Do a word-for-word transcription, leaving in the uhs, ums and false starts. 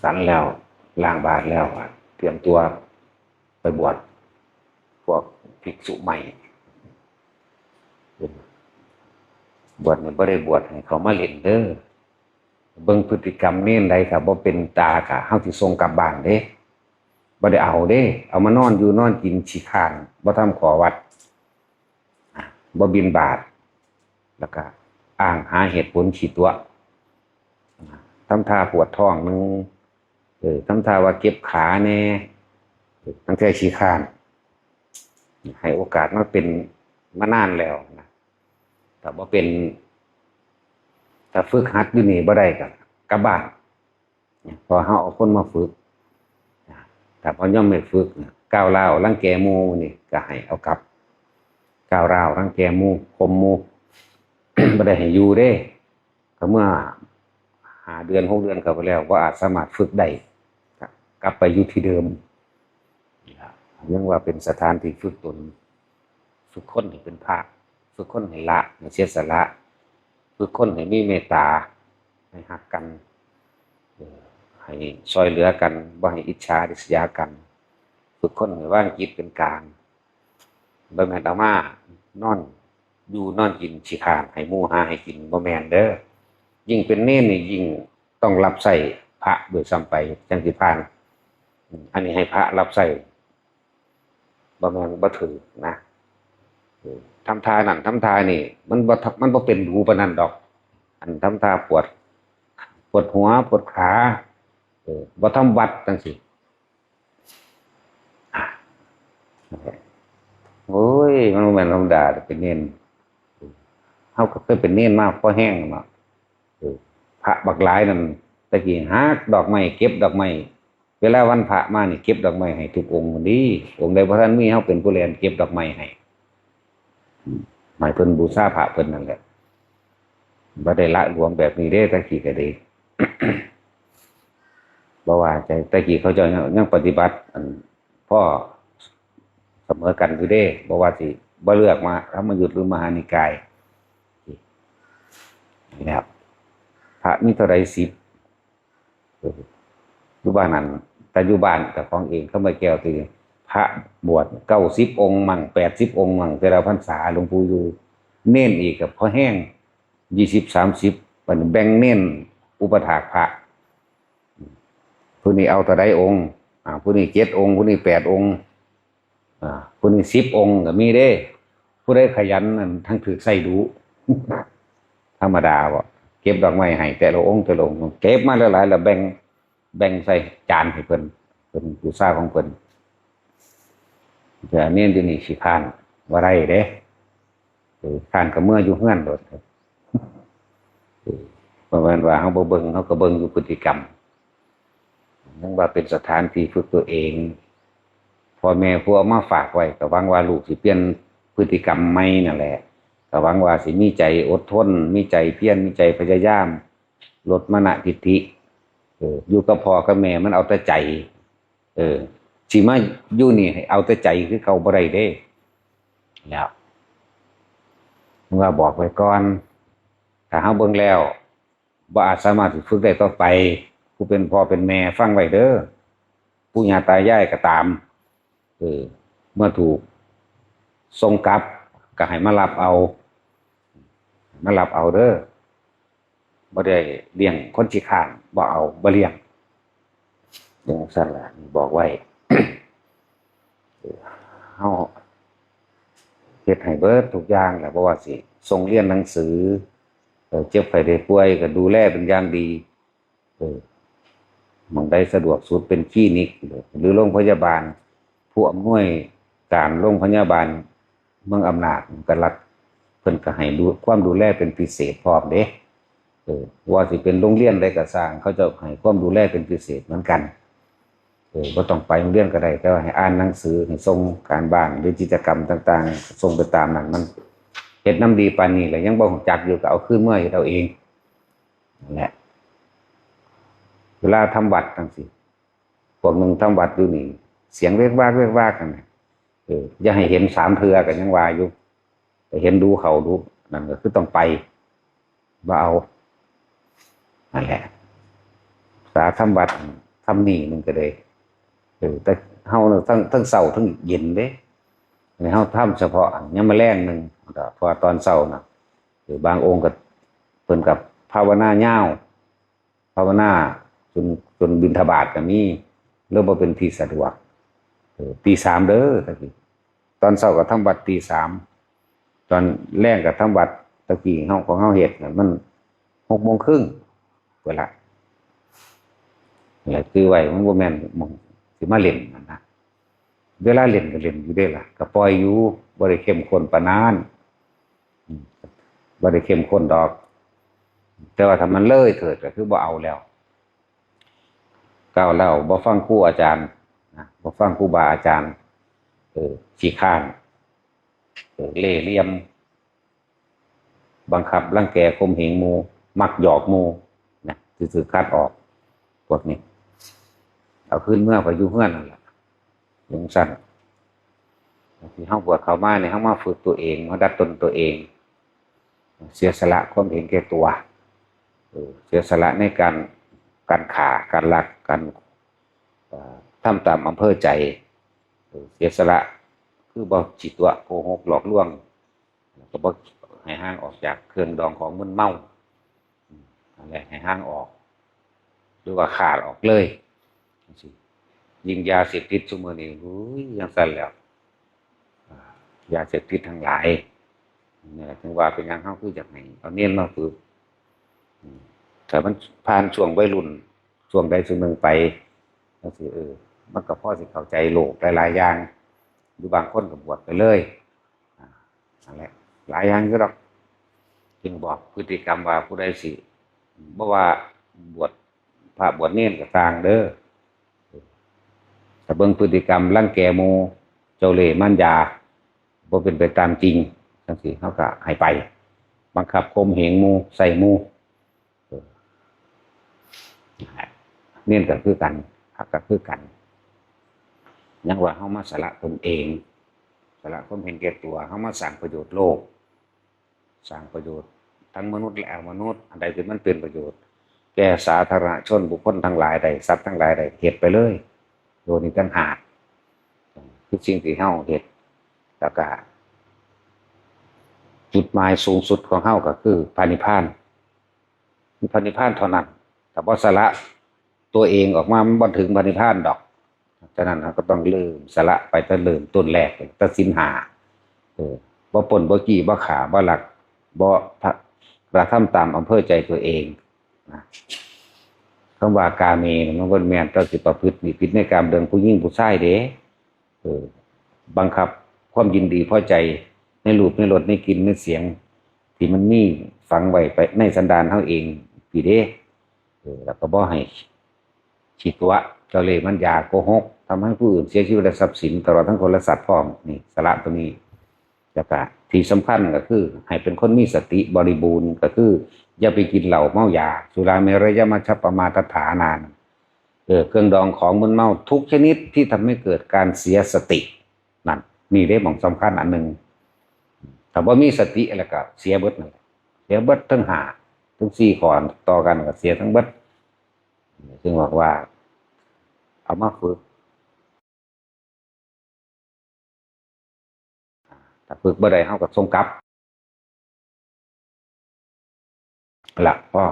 ฉันแล้ว ล้างบาตรแล้ว เตรียมตัวไปบวช พวกภิกษุใหม่ บวชเนี่ยบ่ได้บวชให้เขามาเล่นเด้อ เบิ่งพฤติกรรมเณรใดถ้าบ่เป็นตากะ เฮาสิส่งกลับบ้านเด้ บ่ได้เอาเด้ เอามานอนอยู่นอนกินขี้คร้าน บ่ทำข้อวัด อ่ะ บ่บิณฑบาต แล้วก็อ้างหาเหตุผลขี้ตั๋วะ ทำท่าปวดท้องหนึ่ง เออ ทำท่าว่าเจ็บขาแน่ เออ ตั้งแต่ขี้คร้าน ให้โอกาสมาเป็นมานานแล้วนะ ถ้าบ่เป็น ถ้าฝึกหัดอยู่นี่บ่ได้ก็กลับบ้าน เพราะเฮาเอาคนมาฝึก ถ้าบ่ยอมให้ฝึกนะ ก้าวร้าวรังแกหมู่นี่ก็ให้เอากลับ ก้าวร้าวรังแกหมู่ ข่มหมู่ บ่ได้ให้อยู่เด้ ก็เมื่อห้าเดือน หกเดือนเข้าไปแล้ว บ่อาจสามารถฝึกได้ กลับไปอยู่ที่เดิม ยังว่าเป็นสถานที่ฝึกตน ฝึกคนให้เป็นพระ ฝึกคนให้ละ ให้เสียสละ ฝึกคนให้มีเมตตา ให้ฮักกัน เอ่อ ให้ซ่อยเหลือกัน บ่ให้อิจฉาริษยากัน ฝึกคนให้วางจิตเป็นกลาง บ่แม่นเอามานอนอยู่นอนกินขี้คร้านให้หมู่หาให้กิน บ่แม่นเด้อ ยิ่งเป็นเณรนี่ยิ่งต้องรับใช้พระด้วยซ้ำไป จั่งสิผ่าน อันนี้ให้พระรับใช้ บ่แม่นบ่ถืกนะ เออ ทำท่านั่นทำท่านี่ มันบ่ทำ มันบ่เป็นดูปานนั้นดอก อันทำท่าปวด ปวดหัว ปวดขา เออ บ่ทำวัดจั่งซี้ โอ้ย มันบ่แม่นธรรมดาเด้อ เป็นเณร เฮาก็เคยเป็นเณรมาพอแฮงเนาะ เออ พระบักหลายนั่น แต่กี้หักดอกไม้ เก็บดอกไม้ เวลาวันพระมานี่เก็บดอกไม้ให้ทุกองค์พุ้นเด้ องค์ใดบ่ทันมี เฮาเป็นผู้แล่นเก็บดอกไม้ให้ อืม ให้เพิ่นบูชาพระเพิ่นนั่นแหละ บ่ได้หละหลวมแบบนี้เด้ แต่กี้ก็ดี บ่ว่าแต่ แต่กี้เขาเจ้ายัง ยังปฏิบัติ อัน พอเสมอกันอยู่เด้ บ่ว่าสิ บ่เลือกมาธรรมยุตหรือมหานิกาย นี่แหละครับ พระมีเท่าใด สิบ เออ อยู่บ้านนั้น แต่อยู่บ้านเจ้าของเอง คำว่าแก้วที่พระบวช เก้าสิบองค์มั่ง แปดสิบองค์มั่ง แต่ละพรรษาหลวงปู่อยู่ เณรอีกก็พอแฮง ยี่สิบ สามสิบ บัดนี้แบ่งเณรอุปัฏฐากพระ ผู้นี้เอาเท่าใดองค์ อ่า ผู้นี้เจ็ดองค์ ผู้นี้แปดองค์ อ่า ผู้นี้สิบองค์ก็มีเด้ ผู้ใดขยันนั่นทั้งถืกใส่ดู ธรรมดาบ่ เก็บดอกไม้ให้แต่ละองค์แต่ละองค์ เก็บมาหลายๆ แล้วแบ่ง แบ่งใส่จานให้เพิ่น เป็นบูชาของเพิ่น แต่เณรอยู่นี่ขี้คร้านบ่ได้เด้ เออ คร้านก็เมืออยู่เฮือนโลด เออ ประมาณว่าเฮาบ่เบิ่ง เฮาก็เบิ่งอยู่พฤติกรรม ยังว่าเป็นสถานที่ฝึกตัวเอง พ่อแม่ผู้เอามาฝากไว้ ก็หวังว่าลูกสิเปลี่ยนพฤติกรรมใหม่นั่นแหละ ก็หวังว่าสิมีใจอดทน มีใจเพียร มีใจพยายาม ลดมานะทิฏฐิ เออ อยู่กับพ่อกับแม่มันเอาแต่ใจ เออ สิมาอยู่นี่ให้เอาแต่ใจคือเก่าบ่ได้เด้ แล้ว ว่าบอกไว้ก่อน ถ้าเฮาเบิ่งแล้ว บ่อาจสามารถสิฝึกได้ต่อไป ผู้เป็นพ่อเป็นแม่ฟังไว้เด้อ ปู่ย่าตายายก็ตาม เออ เมื่อถูกส่งกลับ ก็ให้มารับเอา มารับเอาเด้อ บ่ได้เลี้ยงคนขี้คร้าน บ่เอา บ่เลี้ยง จั่งซั้นล่ะ บอกไว้ เฮาเฮ็ดให้เบิดทุกอย่างแหละ บ่ว่าสิส่งเรียนหนังสือ เอ่อ เจ็บไข้ได้ป่วยก็ดูแลเป็นอย่างดี เออ หม่องใดสะดวกสุดเป็นคลินิก หรือโรงพยาบาล ผู้อำนวยการโรงพยาบาลเมืองอำนาจก็รัฐ เพิ่นก็ให้ดู ความดูแลเป็นพิเศษพร้อมเด้ เออ ว่าสิเป็นโรงเรียนใดก็ซ่าง เขาเจ้าให้ความดูแลเป็นพิเศษเหมือนกัน เออ บ่ต้องไปโรงเรียนก็ได้ แต่ว่าให้อ่านหนังสือ ให้ส่งการบ้านหรือกิจกรรมต่างๆ ส่งไปตามนั้น มันเฮ็ดนำดีปานนี้แล้วยังบ่รู้จักอยู่ ก็เอาคืนเมือเฮ็ดเอาเอง นั่นแหละ เวลาทำวัดจั่งซี้ พวกหนึ่งทำวัดอยู่นี่ เสียงเวกวากเวกวากนั่นน่ะ เออ อย่าให้เห็นสามเทื่อก็ยังว่าอยู่ แต่เห็นดูเขาดู นั่นก็คือต้องไป บ่เอา นั่นแหละ สาทำวัด ทำนี่หนึ่งก็ได้ เออ แต่เฮาน่ะทั้ง ทั้งเช้าทั้งเย็นเด้ อันนี้เฮาทำเฉพาะยามมื้อแลงหนึ่ง เพราะว่าตอนเช้าน่ะ เออ บางองค์ก็ เพิ่นก็ภาวนายาว ภาวนาจน จนบิณฑบาตก็มี หรือบ่เป็นที่สะดวก เออ ตีสามเด้อ ตะกี้ ตอนเช้าก็ทำวัดตีสาม ตอนแลงก็ทำวัด ตะกี้เฮา ของเฮาเฮ็ดน่ะ มันหกโมงครึ่ง เวลา นี่แหละ คือไว้ มันบ่แม่นหม่องสิมาเล่นนั่นนะ เวลาเล่นก็เล่นอยู่เด้ล่ะ ก็ปล่อยอยู่ บ่ได้เข้มข้นปานนั้น อืม บ่ได้เข้มข้นดอก แต่ว่าถ้ามันเลยเถิดก็คือบ่เอาแล้ว ก้าวแล้วบ่ฟังครูอาจารย์นะ บ่ฟังครูบาอาจารย์ เออ ขี้คร้าน เออ เล่ห์เหลี่ยม บังคับรังแกข่มเหงหมู่ มักหยอกหมู่นะ ซื่อๆ คัดออก พวกนี้ เอาคืนเมือไปอยู่เฮือนนั่นล่ะ จั่งซั้น ที่เฮาบวชเข้ามาเนี่ย เฮามาฝึกตัวเอง มาดัดตนตัวเอง เสียสละความเห็นแก่ตัว เออ เสียสละในการ การฆ่า การลัก การ เอ่อ ทำตามอำเภอใจ เออ เสียสละ คือบ่สิตั๋วโกหกหลอกลวง แล้วก็บ่ให้ห่างออกจากเครื่องดองของมึนเมา อืม นั่นแหละ ให้ห่างออก หรือว่าขาดออกเลย จั่งซี้ ยิ่งยาเสพติดซุมื้อนี้ อุ้ย จั่งซั้นแล้ว อ่า ยาเสพติดทั้งหลาย นี่แหละ ถึงว่าเป็นหยังเฮาคืออยากให้เอาเณรมาฝึก อืม ถ้ามันผ่านช่วงวัยรุ่น ช่วงใดช่วงหนึ่งไป จั่งซี้ เออ มันก็พอสิเข้าใจโลกหลายๆ อย่าง หรือบางคนก็บวชไปเลย อ่า นั่นแหละ หลายอย่างอยู่ดอก จึงบอกพฤติกรรมว่าผู้ใดสิ บ่ว่าบวชพระบวชเณรก็ตามเด้อ ถ้าเบิ่งพฤติกรรมรังแกหมู่ เจ้าเล่ห์มารยา บ่เป็นไปตามจริง จั่งซี้ เฮาก็ให้ไป บังคับข่มเหงหมู่ ใส่หมู่ เออ เณรก็คือกัน พระก็คือกัน ยังว่าเฮามาสละตนเอง สละความเห็นแก่ตัว เฮามาสร้างประโยชน์โลก สร้างประโยชน์ทั้งมนุษย์และอมนุษย์ อันใดที่มันเป็นประโยชน์ แก่สาธารณชนบุคคลทั้งหลายใด สัตว์ทั้งหลายใด เฮ็ดไปเลย โดยนี้ต่างหาก คือสิ่งที่เฮาเฮ็ด แล้วก็ จุดหมายสูงสุดของเฮาก็คือพระนิพพาน มีพระนิพพานเท่านั้น ถ้าบ่สละตัวเองออกมา มันบ่ถึงพระนิพพานดอก ฉะนั้นเฮาก็ต้องเริ่มสละไปตั้งเริ่มต้นแรก ตั้งศีลห้า เออ บ่ปล้น บ่จี้ บ่ฆ่า บ่ลัก บ่กระทำตามอำเภอใจตัวเองนะ คำว่ากาเมนี่มันบ่แม่นแต่สิประพฤติผิดในกามเรื่องผู้หญิงผู้ชายเด้ เออ บังคับความยินดีพอใจในรูป ในรส ในกลิ่น ในเสียง ที่มันมีฝังไว้ไปในสันดานเฮาเอง ซี้เด้ เออ แล้วก็บ่ให้ขี้ตั๋ว เจ้าเล่ห์มารยา โกหก ทำให้ผู้อื่นเสียชีวิตและทรัพย์สิน ตลอดทั้งคนและสัตว์พร้อม นี่ สละตัวนี้ แล้วก็ที่สำคัญก็คือให้เป็นคนมีสติบริบูรณ์ ก็คืออย่าไปกินเหล้าเมายา สุราเมรยมัชฌัปปมาทัฏฐานา เออ เครื่องดองของมึนเมาทุกชนิดที่ทำให้เกิดการเสียสติ นั่น นี่เด้หม่องสำคัญอันหนึ่ง ถ้าบ่มีสติแล้วก็เสียเบิดนั่นแหละ เสียเบิดทั้งห้า ทั้งสี่ข้อต่อกันก็เสียทั้งเบิด จึงบอกว่า เอามาฝึก ถ้าฝึกบ่ได้เฮาก็ส่งกลับ ละ พอ